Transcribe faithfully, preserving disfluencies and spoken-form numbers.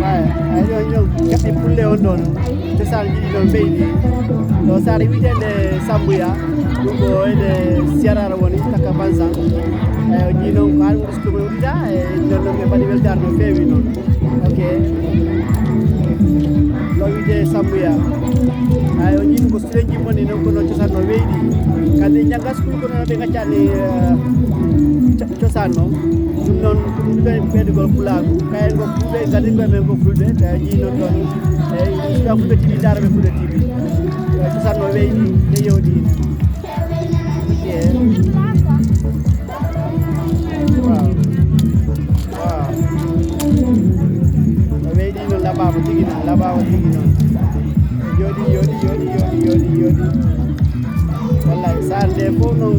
Ay, ay, ɗo ñoo kaɓɓi pulle on ɗon. Cosaan jiɗi ɗon ɓeydi. Ɗo saare wiyeteende Sambuya. Ɗum ko ene Sierra woni, takka Bansan. Ay, o jii noon ko hannde woni suka mo wuɗɗiɗa. E non noon ɓe mbaɗi weltaare no feewi noon. Ok. Ɗo wiyetee Sambuya. Ay, o jii ɗum ko sulenji moni noon, kono cosaan no weydi. Kadi ñannga sukul kono ɓe ngaccani, eh, co-, cosaan noon. Ɗum noon, ko ɗum ɓe ɓeydugol pulaagu. Kayen ko fulɓe, kadi ko men ko fulɓe, tawi jii noon ɗon. Eyi, histoire Fulɓe T V, ndaara ɓe Fulɓe T V. Eyi, cosaan no weydi, ne yewdi. Eyi. Waaw. Waaw. No weydi noon, laɓaama tigi noon, laɓaama tigi noon. Yooɗi, yooɗi, yooɗi, yooɗi, yooɗi, yooɗi. Wallaay, saare nde fof noon.